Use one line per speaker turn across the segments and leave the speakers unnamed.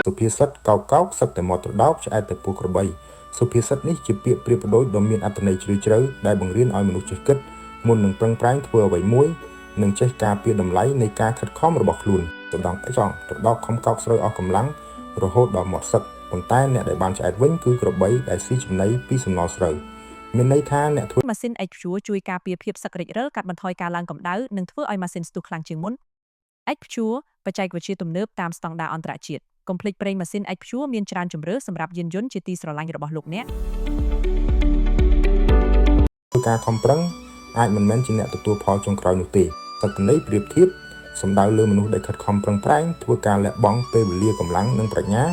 សុភាសិតកោកកោកសឹកតែមាត់ត្រដោកឆ្អែតតែពោះក្របីសុភាសិតនេះជាពាក្យប្រៀបប្រដូចដ៏មានអត្ថន័យជ្រាលជ្រៅដែលបង្រៀនឲ្យមនុស្សចេះគិតមុននឹងប្រឹងប្រែងធ្វើអ្វីមួយនិងចេះការពារតម្លៃនៃការខិតខំរបស់ខ្លួនត្រដងចង់ត្រដោកខំកោកស្រូវអស់កម្លាំងរហូតដល់មាត់សឹកប៉ុន្តែអ្នកដែលបានឆ្អែតវិញគឺក្របីដែលស៊ីចំណីពីសំណល់ស្រូវមានន័យថាអ្នកធ្វើ
ម៉ាស៊ីន X-Pure ជួយការពារភាពសឹករិចរិលកាត់បន្ថយការឡើងកម្ដៅនិងធ្វើឲ្យម៉ាស៊ីនស្ទុះខ្លាំងជាងមុន X-Pure បច្ចេកវិទ្យាទំនើបតាមស្តង់ដារអន្តរជាតិកុំភ្លេចប្រេងម៉ាស៊ីន X-Pure មានច្រើនជម្រើសសម្រាប់យានយន្តជាទីស្រឡាញ់របស់លោកអ្នក
ធ្វើការខំប្រឹងអាចមិនមែនជាអ្នកទទួលផលចុងក្រោយនោះទេសត្វន័យប្រៀបធៀបសំដៅលើមនុស្សដែលខិតខំប្រឹងប្រែងធ្វើការលះបង់ពេលវេលាកម្លាំងនិងប្រាជ្ញា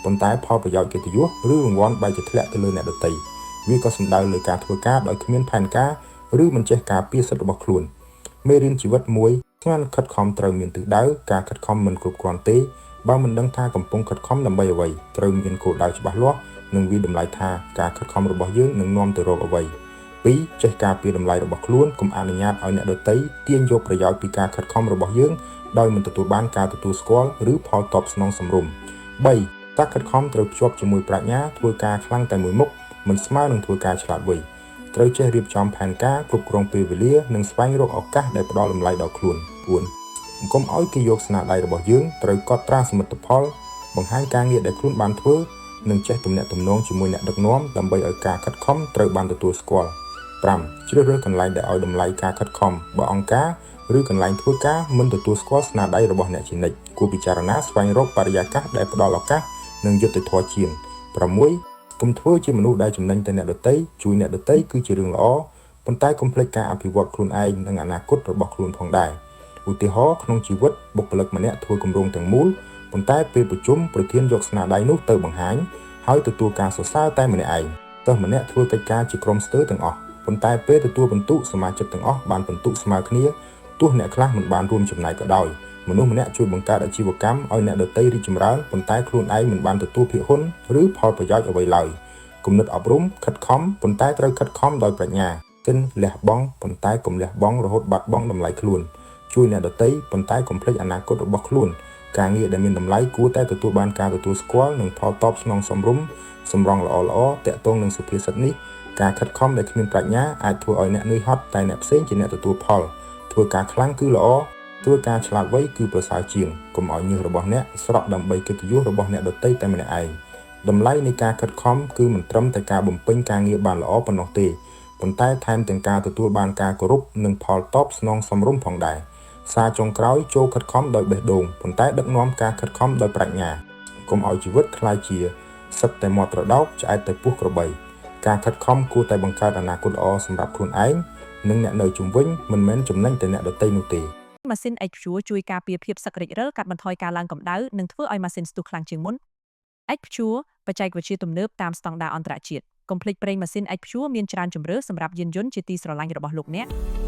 ប៉ុន្តែផលប្រយោជន៍កិត្តិយសឬរង្វាន់បែរជាធ្លាក់ទៅលើអ្នកដទៃវាក៏សំដៅលើការធ្វើការដោយគ្មានផែនការឬមិនចេះការពារសិទ្ធិរបស់ខ្លួនមេរៀនជីវិតមួយស្មានខិតខំត្រូវមានទិសដៅការខិតខំមិនគ្រប់គ្រាន់ទេបើមិនដឹងថាកំពុងខិតខំដើម្បីអ្វីត្រូវមានគោលដៅច្បាស់លាស់និងវាយតម្លៃថាការខិតខំរបស់យើងនឹងនាំទៅរកអ្វី 2ចេះការពារតម្លៃរបស់ខ្លួនកុំអនុញ្ញាតឲ្យអ្នកដទៃទាញយកប្រយោជន៍ពីការខិតខំរបស់យើងដោយមិនទទួលបានការទទួលស្គាល់ឬផលតបស្នងសមរម្យ3ការខិតខំត្រូវភ្ជាប់ជាមួយប្រាជ្ញាធ្វើការខ្លាំងតែមួយមុខមិនស្មើនឹងធ្វើការឆ្លាតវៃត្រូវចេះរៀបចំផែនការគ្រប់គ្រងពេលវេលានិងស្វែងរកឱកាសដែលផ្ដល់តម្លៃដល់ខ្លួន4កុំឲ្យគេយកស្នាដៃរបស់យើងត្រូវកត់ត្រាសមិទ្ធផលបង្ហាញការងារដែលខ្លួនបានធ្វើនិងចេះទំនាក់ទំនងជាមួយអ្នកដឹកនាំដើម្បីឲ្យការខិតខំត្រូវបានទទួលស្គាល់5ជ្រើសរើសកន្លែងដែលឲ្យតម្លៃការខិតខំបើអង្គការឬកន្លែងធ្វើការមិនទទួលស្គាល់ស្នាដៃរបស់អ្នកជានិច្ចគួរពិចារណាស្វែងរកបរិយាកាសដែលផ្ដល់ឱកាសនិងយុត្តិធម៌ជាង6កុំធ្វើជាមនុស្សដែលចំណេញតែអ្នកដទៃជួយអ្នកដទៃគឺជារឿងល្អប៉ុន្តែកុំភ្លេចការអភិវឌ្ឍខ្លួនឯងនិងអនាគតរបស់ខ្លួនផងដែរឧទាហរណ៍ក្នុងជីវិតបុគ្គលិកម្នាក់ធ្វើគម្រោងទាំងមូលប៉ុន្តែពេលប្រជុំប្រធានយកស្នាដៃនោះទៅបង្ហាញហើយទទួលការសរសើរតែម្នាក់ឯងសិស្សម្នាក់ធ្វើកិច្ចការជាក្រុមស្ទើរទាំងអស់ប៉ុន្តែពេលទទួលពិន្ទុសមាជិកទាំងអស់បានពិន្ទុស្មើគ្នាទោះអ្នកខ្លះមិនបានរួមចំណែកក៏ដោយមនុស្សម្នាក់ជួយបង្កើតអាជីវកម្មឲ្យអ្នកដទៃរីកចម្រើនប៉ុន្តែខ្លួនឯងមិនបានទទួលភាគហ៊ុនឬផលប្រយោជន៍អ្វីឡើយគំនិតអប់រំខិតខំប៉ុន្តែត្រូវខិតខំដោយប្រាជ្ញាសិនលះបង់ប៉ុន្តែកុំលះបង់រហូតបាត់បង់តម្លៃខ្លួនជួយអ្នកដទៃប៉ុន្តែកុំភ្លេចអនាគតរបស់ខ្លួនការងារដែលមានតម្លៃគួរតែទទួលបានការទទួលស្គាល់និងផលតបស្នងសមរម្យសម្រងល្អៗតាក់ទងនឹងសុភាសិតនេះការខិតខំដែលគ្មានប្រាជ្ញាអាចធ្វើឲ្យអ្នកនឿយហត់តែអ្នកផ្សេងជាអ្នកទទួលផលធ្វើការខ្លាំងគឺល្អធ្វើការឆ្លាតវៃគឺប្រសើរជាងកុំឲ្យញើសរបស់អ្នកស្រក់ដើម្បីកិត្តិយសរបស់អ្នកដទៃតែម្នាក់ឯងតម្លៃនៃការខិតខំគឺមិនត្រឹមតែការបំពេញការងារបានល្អប៉ុណ្ណោះទេប៉ុន្តែថែមទាំងការទទួលបានការគោរពនិងផលតបស្នងសមរម្យផងដែរសារចុងក្រោយចូលខិតខំដោយបេះដូងប៉ុន្តែដឹកនាំការខិតខំដោយប្រាជ្ញាកុំឲ្យជីវិតក្លាយជាសឹកតែមាត់ត្រដោកឆ្អែតតែពោះក្របីការខិតខំគួរតែបង្កើតអនាគតល្អសម្រាប់ខ្លួនឯងនិងអ្នកនៅជុំវិញមិនមែនចំណេញតែអ្នកដទៃនោះទេ
ម៉ាស៊ីន X-Pure ជួយការពារភាពសឹករិចរិលកាត់បន្ថយការឡើងកម្ដៅនិងធ្វើឲ្យម៉ាស៊ីនស្ទុះខ្លាំងជាងមុន X-Pure បច្ចេកវិទ្យាទំនើបតាមស្តង់ដារអន្តរជាតិកុំភ្លេចប្រេងម៉ាស៊ីន X-Pure មានច្រើនជម្រើសសម្រាប់យានយន្តជាទីស្រឡាញ់របស់លោកអ្នក។